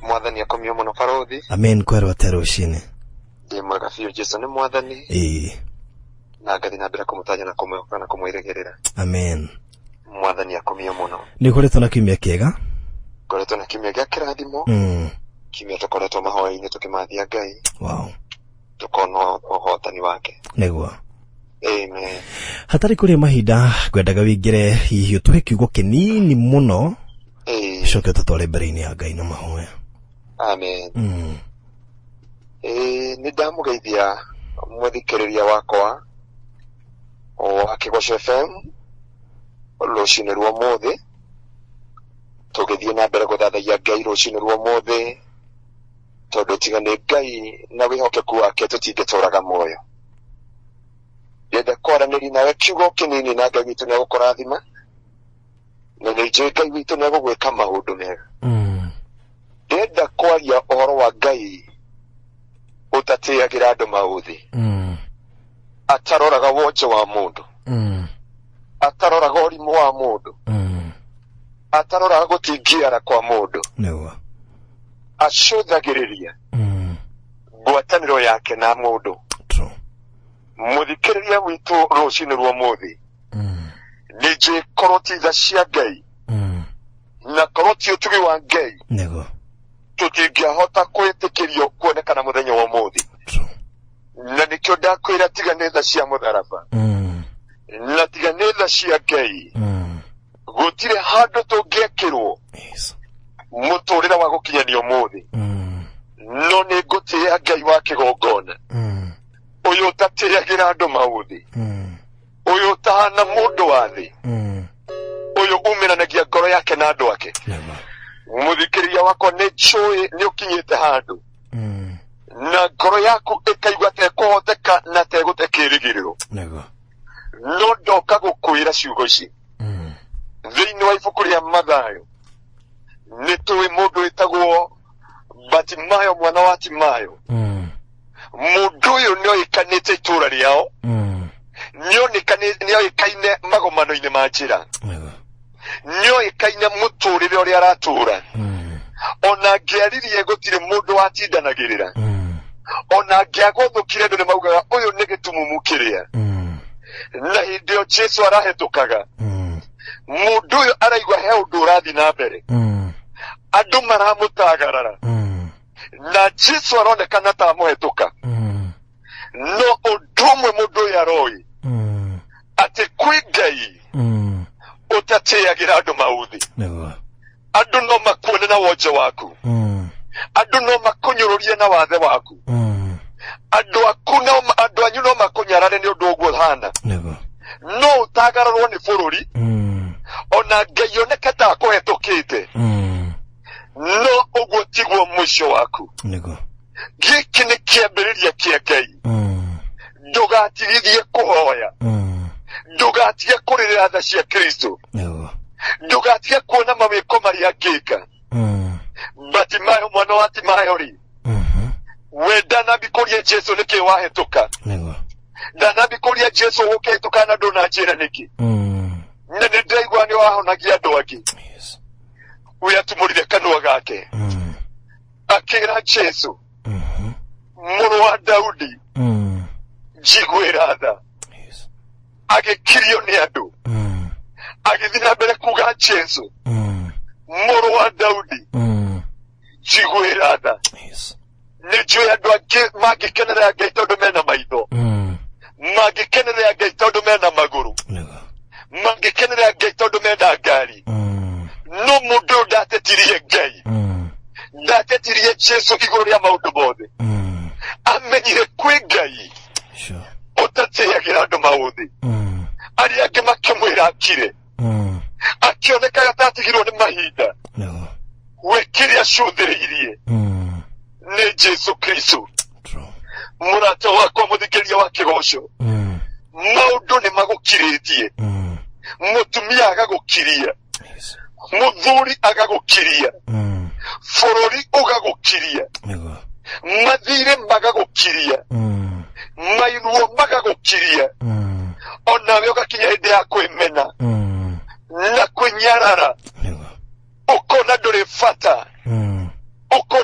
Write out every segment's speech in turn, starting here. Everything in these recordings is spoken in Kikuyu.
Mwathani akomio mũno barothi. Amen. Kwerwo atĩa rũcinĩ? Ndĩ mwega biũ, Jesu nĩ mwathani. Ĩĩ. Na ngathiĩ na mbere kũmũtanya na kũmwĩhoka na kũmwĩrĩgĩrĩra. Amen. Mwathani akomio mũno. Nĩ ũkoretwo na kiumia kĩega? Ngoretwo na kiumia gĩa kĩrathimo. Kiumia tũkoretwo mahoya-inĩ tũkĩmathia Ngai. Wow. Tũkona ũhotani wake. Nĩguo. Amen. Hatarĩ kũrĩa mahinda, ngwendaga wĩingĩre hihi ũtũhe kiugo kĩnini mũno. Ĩĩ. Coke ũtũtware mbere-inĩ ya Ngai na mahoya. Amen. Ĩĩ, nĩ ndamũgeithia mũthikĩrĩria wakwa wa Kĩgoco FM rũcinĩ rwa ũmũthĩ, tũgĩthiĩ na mbere gũthathaiya Ngai rũcinĩ rwa ũmũthĩ, tondũ tiga nĩ Ngai na wĩhokeku wake tũtingĩtũraga muoyo. Ndĩrenda kwaranĩria nawe kiugo kĩnini na Ngai witũ nĩ egũkũrathima, na nĩ njũĩ Ngai witũ nĩ egũgwĩka maũndũ mega. Ndĩrenda kwaria ũhoro wa Ngai ũtatĩagĩra andũ maũthĩ, ataroraga wonje wa mũndũ, ataroraga ũrimũ wa mũndũ, ataroraga gũtingiara kwa mũndũ. Nĩguo. Acũthagĩrĩria ngwatanĩro yake na mũndũ. True. Mũthikĩrĩria witũ rũcinĩ rwa ũmũthĩ, nĩ njũĩ korwo ti tha cia Ngai na korwo ti ũtugi wa Ngai, Nĩguo. tũtingĩahota kwĩtĩkĩrio kuonekana mũthenya wa ũmũthĩ. True. Na nĩkĩo ndakwĩra tiga nĩ tha cia mũtharaba na tiga nĩ tha cia Ngai, gũtirĩ handũ tũngĩekĩrwo Yes. mũtũrĩre wa gũkinyania ũmũthĩ. No nĩ ngũtĩĩa Ngai wa kĩgongona, ũyũ ũtatĩagĩra andũ maũthĩ, ũyũ ũtahana mũndũ wa thĩ, ũyũ umĩranagia ngoro yake na andũ ake. Nĩguo. Mũthikĩrĩria wakwa, nĩ njũĩ nĩ ũkinyĩte handũ na ngoro yaku ĩkaigua tekũhoteka na tegũte kĩĩrĩgĩrĩro. Nĩguo. No ndoka gũkwĩra ciugo ici thĩinĩ wa ibuku rĩa Mathayo. Nĩ tũĩ mũndũ wĩtagwo Batimayo, mwana wa Timayo. Mũndũ ũyũ nĩ oĩkanĩte itũũra rĩao, nĩ oĩkaine magomano-inĩ ma njĩra, Nĩguo. nĩ oĩkaine mũtũũrĩre ũrĩa aratũũra. Ona angĩaririe gũtirĩ mũndũ watindanagĩrĩra. Ona angĩagũthũkire andũ nĩ maugaga ũyũ nĩ gĩtumumu kĩrĩa. Na hĩndĩ ĩyo Jesu arahĩtũkaga, mũndũ ũyũ araigua he ũndũ ũrathiĩ na mbere, andũ maramũtagarara, na Jesu aronekana ta amũhetũka. No ũndũ ũmwe mũndũ ũyũ aroĩ, atĩ kwĩ Ngai ũtatĩagĩra andũ maũthĩ. Nĩguo. Andũ no makuone na wonje waku, andũ no makũnyũrũrie na wathe waku, andũ aku no andũ anyu no makũnyarare nĩ ũndũ ũguo hana. Nĩguo. No ũtagararwo nĩ bũrũri, ona Ngai oneke ta akũhetũkĩte, no ũguo tiguo mũico waku. Nĩguo. Gĩkĩ nĩ kĩambĩrĩria kĩa Ngai. Ndũgatigithie kũhoya, ndũgatige kũrĩrĩra tha cia Kristo, Nĩguo. ndũgatige kuona mawĩko marĩa angĩka. Batimayo mwana wa Timayo rĩ, we ndanambi kũria Jesu nĩkĩ wahĩtũka. Nĩguo. Ndanambi kũria Jesu ũkĩhĩtũka na ndũnanjĩra nĩkĩ, na nĩ ndĩraigua nĩ wahonagia andũ angĩ. Yes. We atumũrire kanua gake, akĩra Jesu, mũrũ wa Daudi, njiguĩra tha. Yes. Agĩkirio nĩ andũ, agĩthiĩ na mbere kuga, Jesu, mũrũ wa Daudi, njiguĩra tha. Yes. Nĩ njũĩ andũ angĩ mangĩkenerera Ngai tondũ mena maitho, mangĩkenerera Ngai tondũ mena magũrũ, Nĩguo. mangĩkenerera Ngai tondũ mena ngari. No mũndũ ũyũ ndatetirie Ngai, ndatetirie Jesu igũrũ rĩa maũndũ mothe. Amenyire kwĩ Ngai Sure. ũtatĩagĩra andũ maũthĩ. Arĩa angĩ makĩmwĩra akire, akĩonekaga ta atigirwo nĩ mahinda. Nĩguo. We kĩrĩa acũthĩrĩirie nĩ Jesu Kristo. True. Mũrata wakwa mũthikĩria wa Kĩgoco, maũndũ nĩ magũkirĩtie, mũtumia agagũkiria, Yes. mũthuri agagũkiria, bũrũri ũgagũkiria, Nĩguo. mathirĩ magagũkiria, mairuo magagũkiria, onawe ũgakinya hĩndĩ ya kwĩmena na kwĩnyarara, Nĩguo. ũkona ndũrĩ bata, ũkona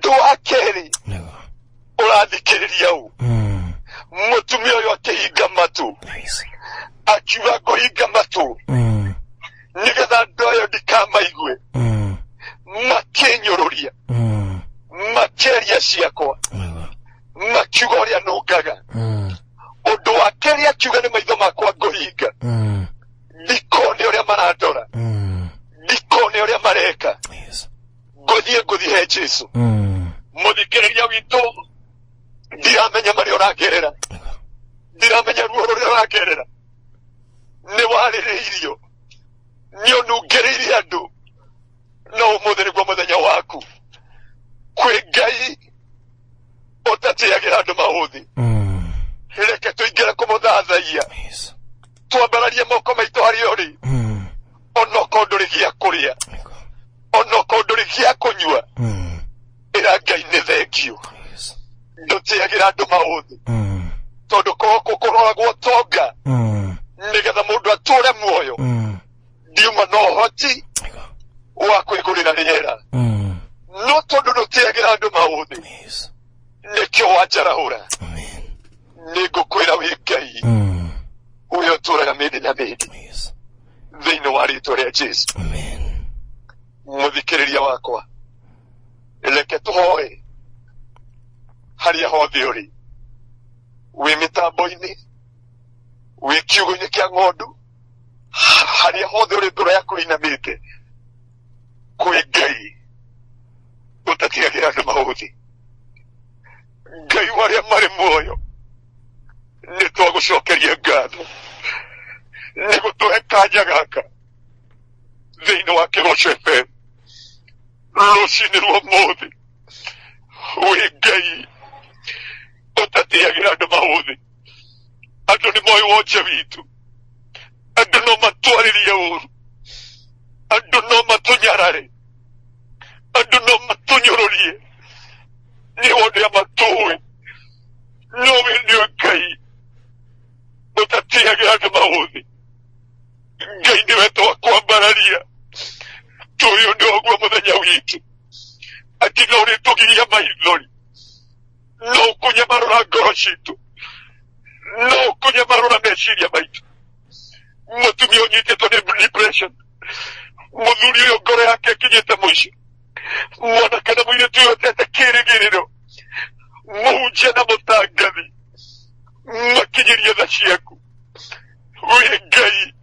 Ũndũ wa kerĩ, Nĩguo. Ũrathikĩrĩria ũ? Mũtumia ũyũ akĩhinga matũ. Akiuga, "Ngũhinga matũ nĩgetha andũ ayo ndikamaigue makĩnyũrũria, makĩaria ciakwa, makiuga ũrĩa nũngaga." Ũndũ wa kerĩ akiuga, "Nĩ maitho makwa ngũhinga, ndikone ũrĩa marandora, ndikone ũrĩa mareka. Ngũthiĩ he Jesu." Mũthikĩrĩria witũ, ndiramenya marĩa ũragerera, ndiramenya ruo rũrĩa ũragerera. Nĩ warĩrĩirio, nĩ ũnungĩrĩirie andũ, no ũmũthĩ nĩguo mũthenya waku. Kwĩ Ngai ũtatĩagĩra andũ maũthĩ. Reke tũingĩre kũmũthathaiya. Twambararie. Twambararia moko maitũ harĩa ũrĩ, onokorwo ndũrĩ gĩa kũrĩa, onokorwo ndũrĩ gĩa kũnyua, ĩra Ngai nĩ thengio. Ndũtĩagĩra andũ maũthĩ, tondũ kũrogwo kũroragwo tonga nĩgetha mũndũ atũre muoyo. Ndiuma na ũhoti wa kwĩgũrĩra rĩera, no tondũ ndũtĩagĩra andũ maũthĩ, nĩkĩo wanjarahũra. Nĩ ngũkwĩra wĩ Ngai ũrĩa ũtũraga mĩndĩ na mĩndĩ, thĩinĩ wa rĩtwa rĩa Jesu. Mũthikĩrĩria wakwa, reke tũhoe harĩa hothe ũrĩ, wĩ mĩtambo-inĩ, wĩ kiugo-inĩ kĩa ng'ondu, harĩa hothe ũrĩ, ngoro yaku ĩinamĩte kwĩ Ngai ũtatigagĩra andũ maũthĩ, Ngai wa arĩa marĩ muoyo. Nĩ twagũcokeria ngatho nĩ gũtũhe kanya gaka thĩinĩ wa Kĩgoco FM rũcinĩ rwa ũmũthĩ. Wĩ Ngai ũtatĩagĩra andũ maũthĩ. Andũ nĩ moĩ wonje witũ, andũ no matwarĩrie ũru, andũ no matũnyarare, andũ no matũnyũrũrie nĩ ũrĩa matũĩ, no we nĩ Ngai ũtatĩagĩra andũ maũthĩ. Ngai nĩwe twakwambararia, tũĩ ũndũ ũguo mũthenya witũ atĩ no ũrĩtũgiria maithori, no ũkũnyamarũra ngoro citũ, no ũkũnyamarũra meciria maitũ. Mũtumia ũnyitĩtwo nĩ depression, mũthuri ũyũ ngoro yake ĩkinyĩte mũico, mwanake na mũirĩtu ũyũ ũtete kĩrĩgĩrĩro, mũhunjia na mũtangathi, makinyĩrie tha ciaku. Wĩ Ngai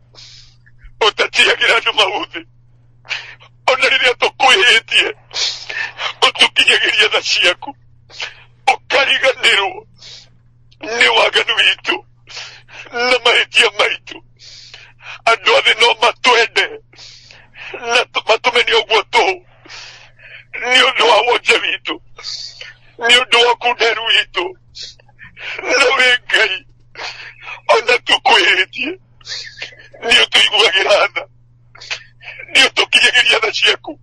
ũtatiagĩra andũ maũthĩ, ona rĩrĩa tũkwĩhĩtie ũtũkinyagĩria tha ciaku, ũkariganĩrwo nĩ waganu witũ na mahĩtia maitũ. Andũ othe no matwende na matũmene ũguo tũhũ nĩ ũndũ wa wonje witũ, nĩ ũndũ wa kunderu witũ, na wĩ Ngai ona tũkwĩhĩtie nĩ ũtũiguagĩra tha, nĩ ũtũkinyagĩria tha ciaku.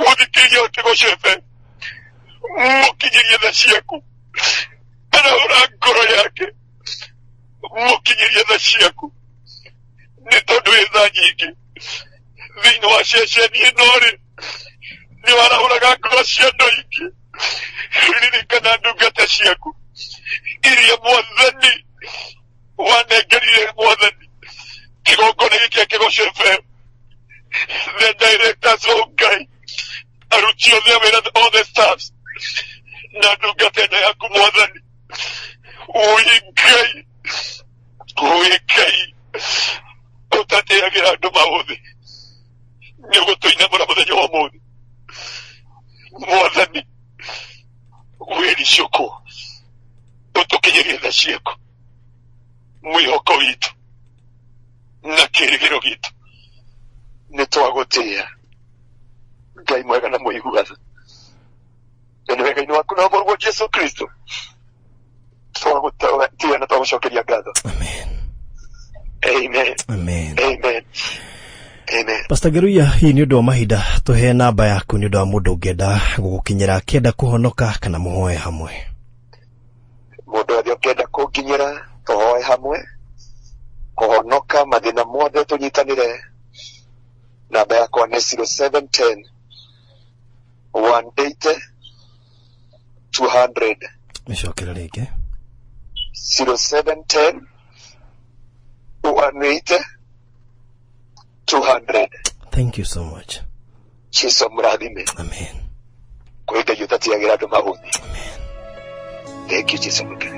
Mũthikĩria wa Kĩgoco FM, mũkinyĩrie tha ciaku, arahũra ngoro yake, mũkinyĩrie tha ciaku, nĩ tondũ wĩ tha nyingĩ. Thĩinĩ wa ceceni ĩno-rĩ, nĩ warahũraga ngoro cia andũ aingĩ. Ririkana ndungata ciaku iria Mwathani wanengerire, Mwathani, kĩgongona gĩkĩ kĩa Kĩgoco FM, the directors of Ngai, aruti othe a wĩra, all the staffs, na ndungata ĩno yaku Mwathani. Wĩ Ngai, wĩ Ngai ũtatĩagĩra andũ maũthĩ, nĩ ũgũtũinamũra mũthenya wa ũmũthĩ. Mwathani, wĩricũkwo ũtũkinyĩrie tha ciaku, mwĩhoko witũ na kĩrĩgĩro gitũ. Nĩ twagũtĩĩa, Ngai mwega na mũigua tha, na nĩ wega-inĩ waku na mũrũguo Jesu Kristo twagũtĩĩa na twagũcokeria ngatho. Amen. Amen. Amen. Amen, amen. Pastor Ngeruya, hihi nĩ ũndũ wa mahinda, tũhe namba yaku nĩ ũndũ wa mũndũ ũngĩenda gũgũkinyĩra, akĩenda kũhonoka kana mũhoe hamwe. Mũndũ othe ũngĩenda kũnginyĩra tũhoe hamwe, kũhonoka mathĩna mothe, tũnyitanĩre, namba yakwa nĩ 0710 180 200. Mĩcokere rĩngĩ. 0710 180 200. Thank you so much. Jesu mũrathime. Amen. Kwĩ Ngai ũtatiagĩra andũ maũthĩ. Amen. Thank you, Jesu mũke.